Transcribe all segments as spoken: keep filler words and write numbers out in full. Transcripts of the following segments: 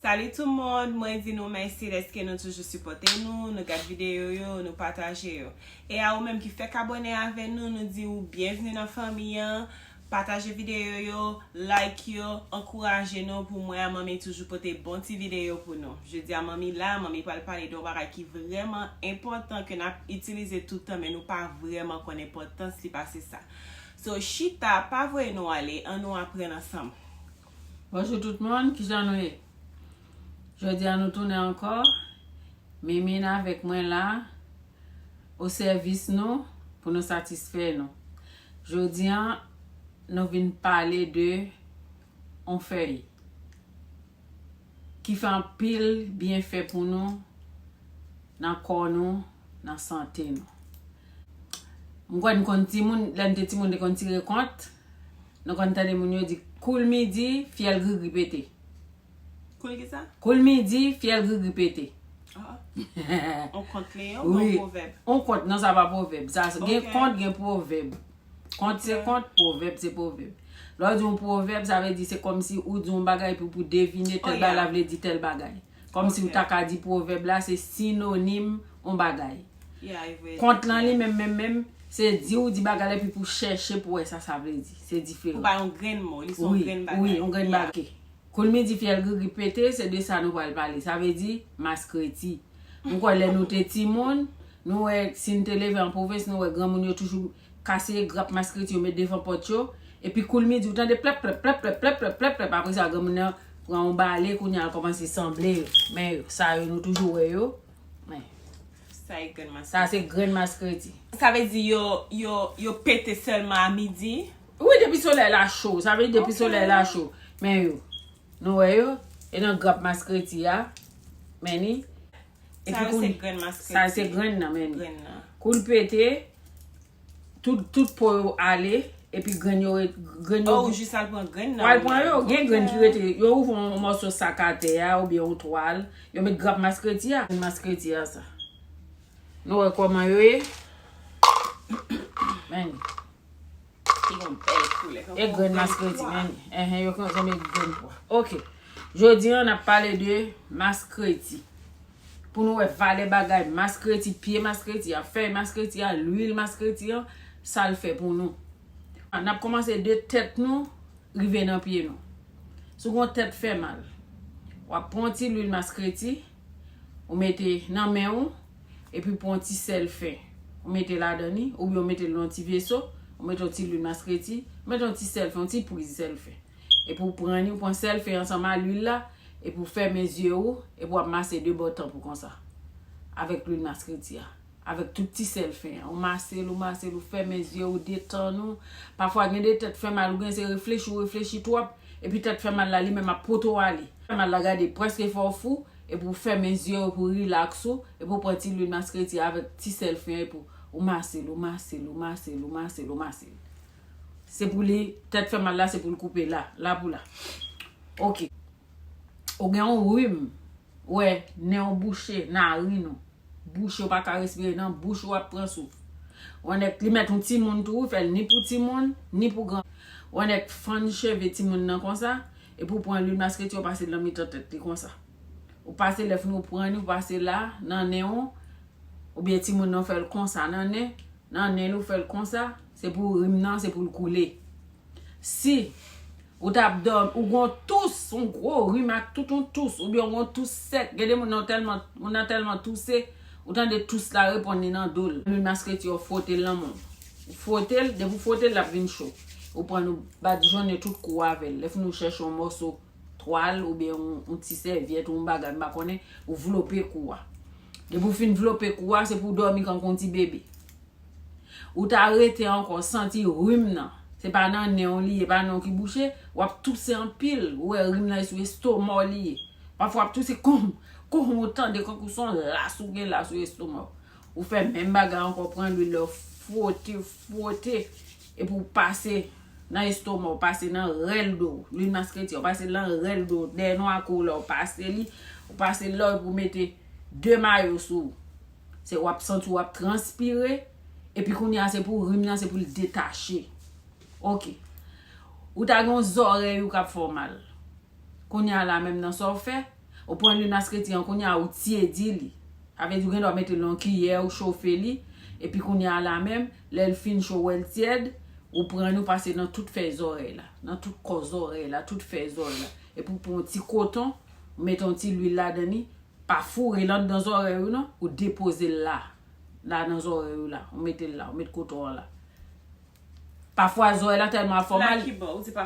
Salut tout moun, mwen di nou mèsi dèske nou toujou sipòte nou, nou gad videyo yo, nou pataje yo. E a ou menm ki fèk abòne avè nou, nou di ou byenvni nan fanmi an. Pataje videyo yo, like yo, ankouraje nou pou mwen a Manmi toujou pote bon ti videyo pou nou. Jodi a Manmi la, Manmi pral pale de yon bagay ki vrèman enpòtan ke n ap itilize tout tan, men nou pa vrèman konn enpòtans li pase sa. So, chita, pa voye nou ale, ann nou aprann ansanm. Bonjou tout moun, kijan nou ye? Jodi a nou tounen ankò. Mimine avèk mwen la, o sèvis nou, pou nou satisfè nou. Jodi a, nou vin pale de on fèy ki fè anpil byenfè pou nou, nan kò nou, nan sante nou. M kwè n konn timoun, lè n te timoun, te konn tire kont. Nou konn tande moun yo di, koul midi, fyèl grigri pete. Koul ki sa? Koul midi, fyèl grigri pete. Ah. On kont li ye, oubyen on pwovèb? On kont, non, sa pa pwovèb. Sa, gen kont, gen pwovèb. Kont se kont, pwovèb se pwovèb. Lè w di yon pwovèb, sa vle di se kòmsi ou di yon bagay pou, pou devine tèl bagay la vle di tèl bagay. Kòmsi ou ta ka di pwovèb la se sinonim yon bagay. Kont lan li menm, menm, menm, se di ou di bagay la epi pou chèche pou wè sa sa vle di. Se diferan. Ou ba yon grenn mo, li se yon grenn bagay. Wi, yon grenn bagay. Koul midi fyèl grigri pete, se de sa nou pral pale. Sa vle di maskreti. M kwè lè nou te timoun, nou wè, si n te leve an pwovens, nou wè granmoun yo toujou kase grap maskreti yo, met devan pòt yo. Epi koul midi, ou tande plèp, plèp, plèp, plèp, plèp, plèp, plèp, plèp. Apre sa, granmoun nan pran yon bale, kounye a l kòmanse sanble yo. Men yo, sa yo, nou toujou wè yo. Men. Sa e grenn maskreti. Sa se grenn maskreti. Sa vle di yo, yo, yo pete sèlman a midi? Wi, depi solèy la cho. Sa vle di depi solèy la cho. Men yo. Nou wè yo? E nan grap maskreti a. Men ni. Epi sa yo se grenn maskreti. Sa se grenn nan, men ni. Grenn nan. Kou l pete, tout, tout po yo ale, epi grenn yo, grenn yo. Oh, ou jis al pran grenn nan. Ou al pran yo, gen grenn ki rete. Yo ouvri yon mòso sak atè a, oubyen yon twal. Yo met grap maskreti a. Maskreti a sa. Nou wè kòman yo ye? Men. Li gon bèl koulè. E grenn maskreti, men. Enhen, yo konn zanmi grenn pwa. Ok. Jodi an, n ap pale de maskreti. Pou nou wè valè bagay maskreti, pye maskreti a, fèy maskreti a, lwil maskreti an, sa l fè pou nou. N ap kòmanse de tèt nou, rive nan pye nou. Si w gen yon tèt fè mal, w ap pran yon ti lwil maskreti, ou mete nan men w, epi pran yon ti sèl fen. Ou mete ladan li, oubyen ou mete l nan yon ti veso, ou mete yon ti lwil maskreti, ou mete yon ti sèl fen, yon ti priz sèl fen. Epi ou pran li, ou pran sèl fen ansanm a lwil la, epi ou fèmen zye ou, epi w ap mase de bò tanp ou konsa. Avèk lwil maskreti a. Avèk tout ti sèl fen an. Ou mase l, ou mase l, ou fèmen zye ou, detann ou. Pafwa gen de tèt fè mal, ou gen se reflechi, ou reflechi twòp, epi tèt fè mal la, li menm ap pote w ale. Fè mal la gade, prèske fè w fou, epi ou fèmen zye ou, epi ou rilaks ou, epi ou pran ti lwil maskreti avèk ti sèl fen, epi ou, ou mase l, ou mase l, ou mase l, ou mase l, ou mase l. Se pou li, tèt fè mal la, se pou l koupe la, la pou la. Ok. Ou gen yon rim, wè, nen w bouche, narin ou bouche, ou pa ka respire nan bouch ou ap pran souf. Ou wè nèg, li mèt yon timoun tou, ou fè l ni pou timoun, ni pou gran. Ou wè nèg fann cheve timoun nan konsa, epi ou pran lwil maskreti, ou pase l nan mitan tèt li konsa. Ou pase lè fini, ou pran li, ou pase la, nan nen w, oubyen timoun nan fè l konsa nan nen, nan nen li, ou fè l konsa, se pou rim nan, se pou l koule. Si ou t ap dòmi, ou gon tous, yon gwo rim ak tout yon tous, oubyen ou gon tous sèk, gen de moun nan tèlman, moun nan tèlman touse, ou tande tous la reponn li nan do l. Lwil maskreti, ou fwote l nan men w. Ou fwote l, depi ou fwote l, l ap vin cho. Ou pran, ou badijonnen tout kou avè l. Lè fini ou chèche yon mòso twal oubyen yon, yon ti sèvyèt ou yon bagay, m pa konnen, ou vlope kou a. Depi ou fin vlope kou a, se pou w dòmi kankou yon ti bebe. Ou ta rete ankò santi rim nan. Se pa nan nen w li ye, pa nen w ki bouche, w ap touse anpil, ou wè rim nan e sou estoma w li ye. Pafwa w ap touse koum, koum ou tande kankou se yon las ou gen la sou estoma w. Ou fè menm bagay ankò, pran lwil la, fwote, fwote, epi w pase nan estoma w, pase nan rèl do w, lwil maskreti a, w pase nan rèl do w, dèyè nwa kou w la, w pase li, w pase l la, epi w mete de mayo sou ou. Se w ap santi w ap transpire, epi kounye a se pou rim nan, se pou l detache. Ok. Ou ta gen yon zòrèy ou k ap fè w mal. Kounye a la menm nan sa w fè, Ou pran lwil maskreti an, kounye a ou tyedi li. Sa vle di ou gen dwa mete l nan yon kiyè, ou chofe li, epi kounye a la menm, lè l fin cho, ou wè l tyèd, ou pran li, ou pase nan tout fèy zòrèy la, nan tout kò zòrèy la, tout fèy zòrèy la. Epi ou pran yon ti koton, ou mete yon ti lwil ladan li, pa foure l anndan zòrèy ou non, ou depoze l la, la nan zòrèy ou la, ou mete l la, ou met koton an la. Pafwa zòrèy la tèlman ap fè w mal.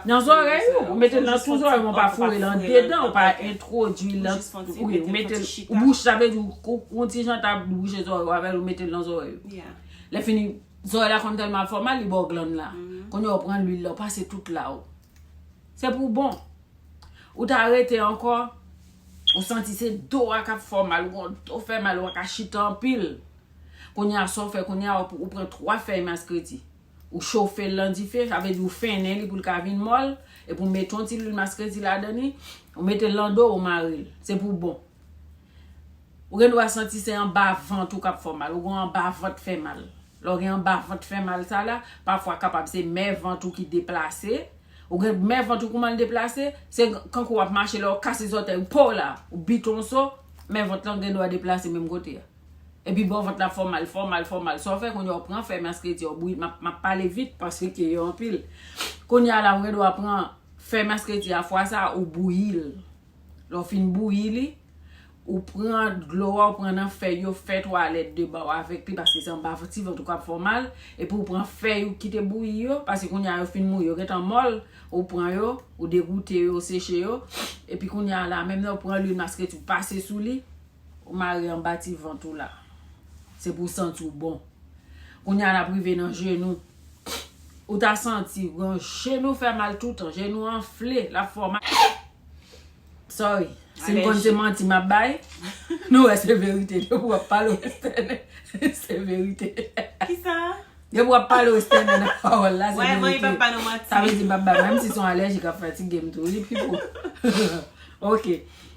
Nan zòrèy ou, ou mete l nan tou zòrèy, ou pa foure l andedan, ou pa entwodui l nan, wi, ou mete l, ou bouche, sa vle di ou, ou, ou ti jan ta bouche zòrèy ou avè l, ou mete l nan zòrèy ou. Lè fini, zòrèy la konn tèlman ap fè w mal, li ba w glann la. Kounye a ou pran lwil la, ou pase tout la ou. Se pou bon. Ou ta rete ankò, ou santi se do a k ap fè w mal, ou gon do fè mal, ou pa ka chita anpil. Kounye a sa w fè, kounye a ou, ou pran twa fèy maskreti. Ou chofe l nan dife, sa vle di ou fennen li pou l ka vin mòl, epi ou mete yon ti lwil maskreti ladan li, ou mete l nan do, ou mare l. Se pou bon. Ou gen dwa santi se anba vant ou k ap fè w mal, ou gen anba vant fè mal. Lè w gen anba vant fè mal sa la, pafwa kapab se mè vant ou ki deplase. Ou gen mè vant ou kouman l deplase, se kankou w ap mache lè w kase zòtèy ou, po la, ou biton so, mè vant lan gen dwa deplase menm kote a. Epi bò vant la fè w mal, fè w mal, fè w mal. Sa w fè kounye a, ou pran fèy maskreti a, ou bouyi, m ap, m ap pale vit paske yo anpil. Kounye a la, ou gen dwa pran fèy maskreti a, fwa sa a, ou bouyi l. Lè w fin bouyi li, ou pran dlo a, ou pran nan fèy yo, fè twalèt de ba w avèk li, paske se anba ti vant ou k ap fè w mal, epi ou pran fèy ou ki te bouyi yo, paske kounye a yo fin mouri, yo gentan mòl, ou pran yo, ou degoute yo, ou seche yo, epi kounye a la, menm lè ou pran lwil maskreti, ou pase sou li, ou mare anba ti vant ou la. Se pou w santi w bon. Kounye a n ap rive nan jenou. Ou ta santi, bon, jenou fè mal toutan, jenou anfle, l ap fè w mal. Sorry. Si m konn se manti m ap bay, nou wè se verite. Depi w ap pale w estène, se verite. Kisa? Depi w ap pale w estène nan pawòl la, se verite. Wè, mwen, m ap pale w manti. Sa vle di m ap bay, menm si se yon alèji k ap fatige m tou, wi, pipo. Ok.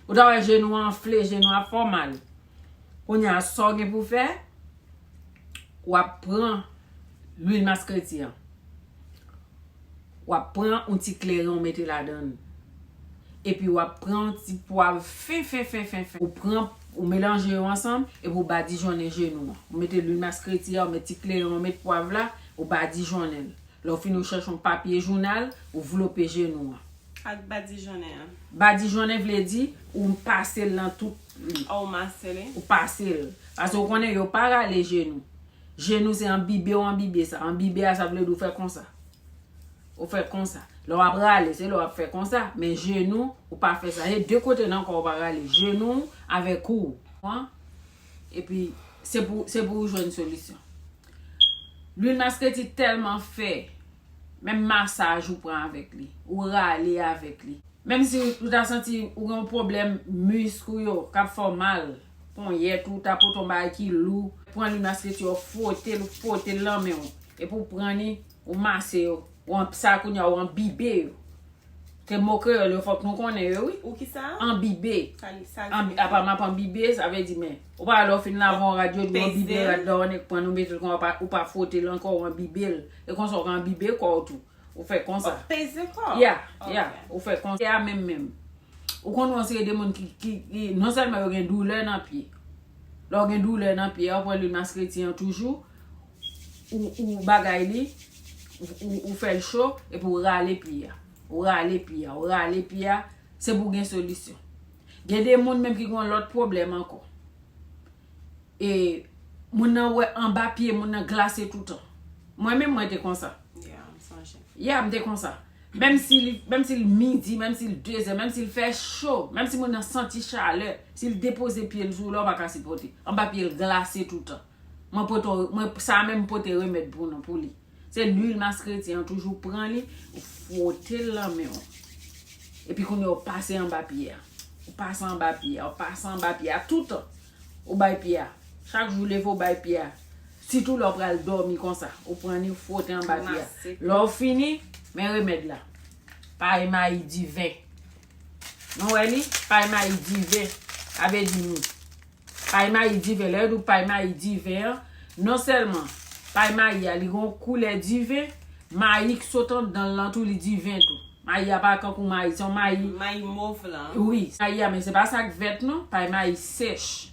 Ou ta wè jenou anfle, jenou ap fè w mal. Kounye a, sa w gen pou w fè, w ap pran lwil maskreti an. W ap pran yon ti kleren, ou mete ladan l. Epi w ap pran yon ti pwav fen, fen, fen, fen, fen. Ou pran, ou melanje yo ansanm, epi w badijonnen jenou an. Ou mete lwil maskreti a, ou met ti kleren, ou met pwav la, ou badijonnen l. Lè w fini, ou chèche yon papye jounal, ou vlope jenou an. Ak badijonnen an. Badijonnen vle di, ou pase l nan tout li. Oh, ou mase li? Ou pase l. Paske ou konnen yo pa rale jenou. Jenou se anbibe ou anbibe sa. Anbibe a, sa vle di ou fè konsa. Ou fè konsa. Lè w ap rale, se lè w ap fè konsa. Men jenou, ou pa fè sa. Se de kote nan kò ou pa rale. Jenou avèk ou. Epi, se pou, se pou ou jwenn solisyon. Lwil maskreti tèlman fè, menm masaj ou pran avèk li, ou rale avèk li. Menm si ou ta santi ou gen yon pwoblèm misk ou yo k ap fè w mal, ponyèt ou, ta pote yon bagay ki lou, pran lwil maskreti yo, fwote l, ou fwote l nan men w. Epi ou pran li, ou mase yo. Ou an, sa kounye a, ou anbibe yo. Se mo kreyòl yo, fòk nou konnen yo, wi. Ou kisa? Anbibe. Sa li, sa li siyifi? Apa m ap anbibe, sa vle di, men, ou pa wè lè w fin lave yon rad, yo di w anbibe rad la, ou nèk pran, ou mete l konsa, ou pa, ou pa fwote l ankò, ou anbibe l. E konsa ou ka anbibe kò w tou. Ou fè konsa. Ou peze kò? Ya, ya. Ou fè konsa. Ya, menm, menm. Ou konn wè yon seri de moun ki, ki, ki, non sèlman yo gen doulè nan pye. Lè w gen doulè nan pye a, ou pran lwil maskreti an toujou, ou, ou bagay li, ou, ou, ou fè l cho, epi ou rale pye a. Ou rale pye a, ou rale pye a, se pou w gen solisyon. Gen de moun menm ki gen yon lòt pwoblèm ankò. E moun nan wè anba pye moun nan glase toutan. Mwen menm, mwen te konsa. Ya, m sonje. Ya, m te konsa. Menm si li, menm si l midi, menm si l dezè, menm si l fè cho, menm si moun nan santi chalè, si l depoze pye l sou w la, ou pa ka sipòte. Anba pye l glase toutan. Mwen pote, mwen, sa menm pote remèd pou nou, pou li. Se lwil maskreti an, toujou pran li, ou fwote l nan men w. Epi kounye a, ou pase anba pye a. Ou pase anba pye a, ou pase anba pye a, toutan. Ou bay pye a. Chak jou leve, ou bay pye a. Sitou lè w pral dòmi konsa, ou pran li, ou fwote anba pye a. Lè w fini, men remèd la. Pay mayi diven. Nou wè li? Pay mayi diven. Sa vle di nou. Pay mayi diven, lè yo di w pay mayi diven an, non sèlman pay mayi a, li gen yon koulè diven, mayi k sot anndan l lan tou, li diven tou. Mayi a pa kankou mayi, se yon mayi. Mayi mov lan. Wi, mayi a, men se pa sa k vèt non, pay mayi sèch.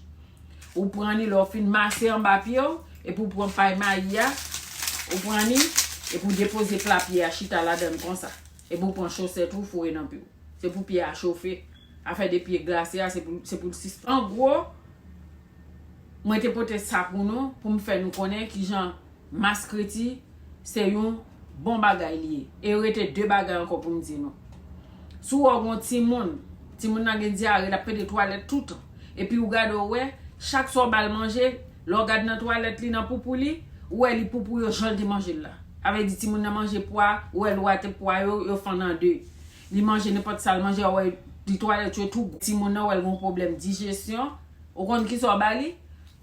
Ou pran li, lè w fin mase anba pye w, epi w pran pay mayi a, ou pran li, epi w depoze pla pye a chita ladan l konsa. Epi w pran chosèt ou foure nan pye w. Se pou pye a chofe. Afè de pye glase a, se pou, se pou l sispann. An gwo, mwen te pote sa pou nou, pou m fè nou konnen kijan maskreti se yon bon bagay li ye. E rete de bagay ankò pou m di nou. Si w wè w gen yon timoun, timoun nan gen dyare, l ap pete twalèt toutan. Epi w gade w wè, chak sa w ba l manje, lè w gade nan twalèt li, nan poupou li, ou wè li poupou yo jan l te manje l la. Sa vle di timoun nan manje pwa, ou wè l wate pwa yo, yo fann an de. Li manje nenpòt sa l manje, ou wè li twalèt yo tou gwo. Timoun nan wè l gen yon pwoblèm dijesyon. Ou konn kisa w ba li?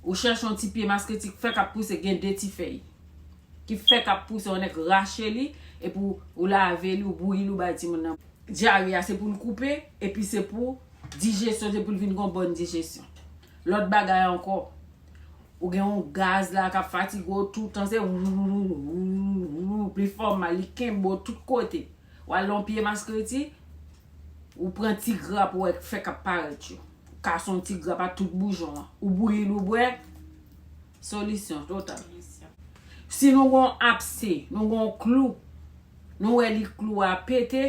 Ou chèche yon ti pye maskreti k fèk ap pouse, gen de ti fèy ki fèk ap pouse, yon nèg rache li, epi w lave li, ou bouyi li, ou bay timoun nan. Dyare a se pou l koupe, epi se pou dijesyon, se pou l vin gen yon bòn dijesyon. Lòt bagay ankò, ou gen yon gaz la k ap fatige w toutan, se wouwouwou, li fè w mal, li kenbe w tout kote. W al nan yon pye maskreti, ou pran ti gra pou wè fèk ap parèt yo. Ou kase yon ti gra pa tout boujon an. Ou bouyi l, ou bwè. Solisyon total. Si nou gen yon apse, nou gen yon klou, nou wè li klou a pete,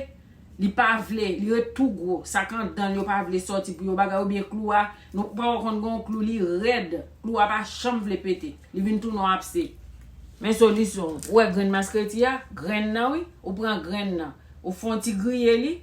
li pa vle, li ret tou gwo, sa k anndan l yo pa vle sòti pou yo bagay oubyen klou a, nou pa wè konn gen yon klou li rèd, klou a pa janm vle pete, li vin tounen yon apse. Men solisyon, ou wè grenn maskreti a, grenn nan wi, ou pran grenn nan, ou fè yon ti griye li,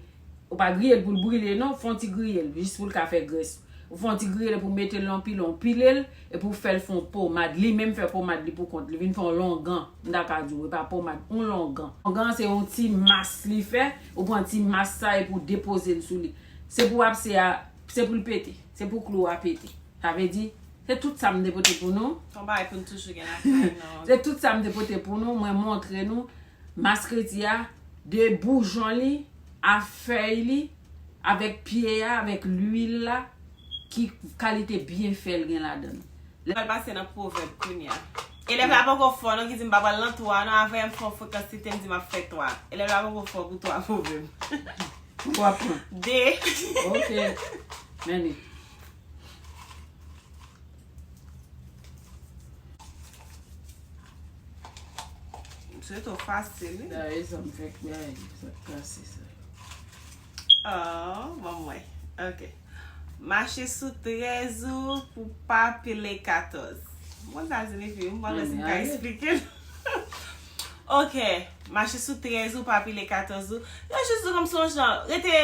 ou pa griye l pou l brile non, fè yon ti griye l, jis pou l ka fè grès. Ou fè yon ti griye l epi w mete l nan yon pile, w pile l, epi w fè l fè yon pomad. Li menm fè pomad li pou kont li, vin fè yon longan. M ta ka di w, e pa pomad, yon longan. Longan se yon ti mas li fè, ou pran ti mas sa epi w depoze l sou li. Se pou apse a, se pou l pete, se pou klou a pete. Sa vle di, se tout sa m te pote pou nou. Ton bagay pou n toujou gen lakay non. Se tout sa m te pote pou nou, mwen montre nou maskreti a, de boujon li, a fèy li, avèk pye a, avèk lwil la, ki kalite byenfè l gen ladan l. Lè m pral pase nan pwovèb kounye a. Elèv la poko fò non ki di m pa pral nan twa non, avè m fè yon frekans site m di m ap fè twa. Elèv la poko fò pou twa pwovèb. Ou ap pran? De. Ok. Men li. Se to fasil wi. Dayè sa m fèk bay, sa k kase sa. Oh, bon mwen. Ok. Mache sou trèz ou pou pa pile katòz. Mwen sa siyifi, m pa wè si m ka eksplike l. Ok. Mache sou trèz ou pa pile katòz ou. Yo jis di kòmsi yon jan, rete,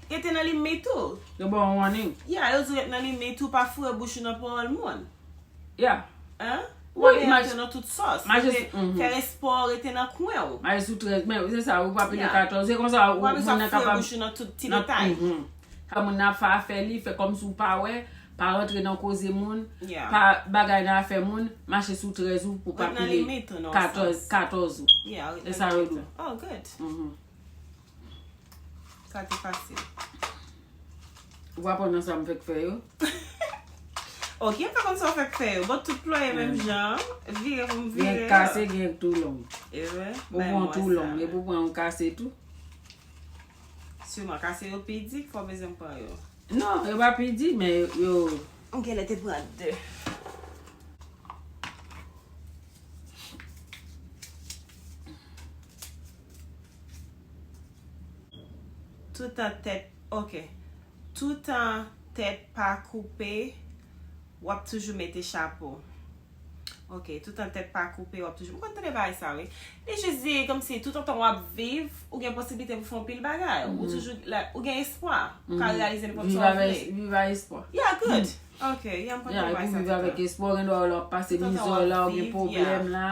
rete nan limit ou. Yo ba w warning. Ya, yo di ret nan limit ou, pa foure bouch ou nan pawòl moun. Ya. Hein? Ou pa vin antre nan tout sòs. Rete, fè respè w, rete nan kwen w. Mache sou trèz, men se sa, ou pa pile katòz. Se konsa, ou pa bezwen foure bouch ou nan tout ti detay. Sa moun nan ap fè afè li, fè kòmsi w pa wè, pa rantre nan koze moun, pa bagay nan afè moun, mache sou trèz ou pou pa pile katòz, katòz ou. E sa yo di w. Oh, good. Sa te fasil. Ou pa pran nan sa m fèk fè yo? Ok, m pa konn sa w fèk fè yo. Bon, tout plwaye menm jan. Vire pou m vire. Gen kase, gen tou long. E vre? Ou pran tou long, epi ou pran yon kase tou. Siman kase yo pi di, fò bezwen m pran yo. Non, yo pa pi di, men yo. M genlè te pran de. Toutan tèt, ok. Toutan tèt pa koupe, w ap toujou mete chapo. Ok, toutan tèt pa koupe, w ap toujou. M konn tande bagay sa, wi. Li jis di, kòmsi, toutotan w ap viv, ou gen posiblite pou fè yon pil bagay. Ou toujou, like, ou gen espwa. Ou ka reyalize nenpòt sa w vle. Viv a espwa. Yeah, good. Ok, yeah, m konn tande bagay sa toutan. Epi w viv avèk espwa, ou gen dwa wè lè w ap pase mizè la, ou gen pwoblèm la.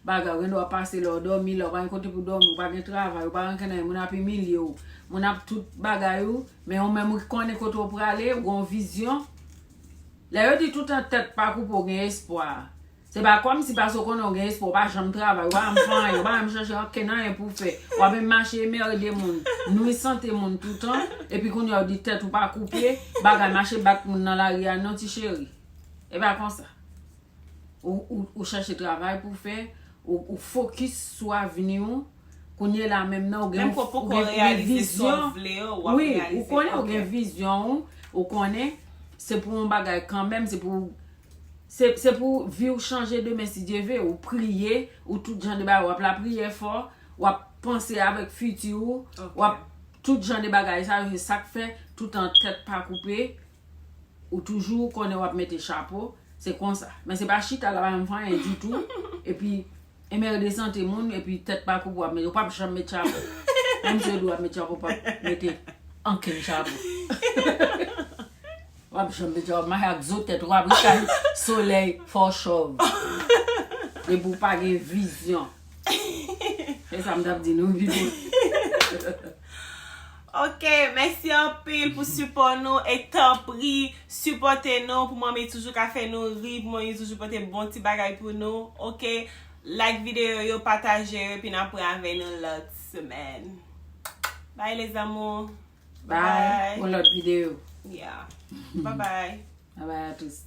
Bagay, ou gen dwa pase lè w dòmi, lè w pa gen kote pou dòmi, ou pa gen travay, ou pa gen ankenn anyen, moun ap imilye w, moun ap tout bagay ou, men ou menm ou konnen kote w prale, ou gen yon vizyon. Lè yo di toutan tèt pa koupe, ou gen espwa. Se pa kòmsi paske w konnen w gen espwa, ou pa janm travay, ou pa janm fè anyen, ou pa janm chèche ankenn anyen pou w fè. W ap menm mache enmède moun, nwi sante moun toutan, epi kounye a w di tèt ou pa koupe, bagay mache bat moun nan lari a, non ti cheri. E pa konsa. Ou, ou, ou chèche travay pou w fè, ou, ou fokis sou avni w, Kounye la menm nan, ou gen Menm ke w poko ou gen- ou gen reyalize sa vizyon. w vle yo, w ap Wi, reyalize. Ou konnen, ou Ok. gen vizyon ou, ou konnen se pou yon bagay kanmenm, se pou se se pou vi w chanje demen si Dye ve, ou priye, ou tout jan de bagay, w ap lapriyè fò, w ap panse avèk fiti ou, Ok. w ap tout jan de bagay sa yo, se sa k fè toutan tèt pa koupe, ou toujou konnen w ap mete chapo, se konsa. Men se pa chita la pa menm fè anyen ditou, epi emerde sante moun, epi tèt pa koupe w ap mete, ou p ap janm met chapo. Menm si yo di w ap met chapo, w p ap mete ankenn chapo. W ap janm met chapo, mache ak zo tèt, w ap rive kay solèy fò chòv. Depi w pa gen vizyon. Se sa m t ap di nou, pipo. Ok, mèsi anpil pou sipò nou e tanpri sipòte nou pou manmi toujou ka fè nou ri, pou manmi toujou pote bon ti bagay pou nou. Ok, like videyo yo, pataje yo, epi n ap avè nou lòt semèn. Bye les amours. Bye. Pou lòt videyo. Yeah. Bye bye. Bye bye à tous.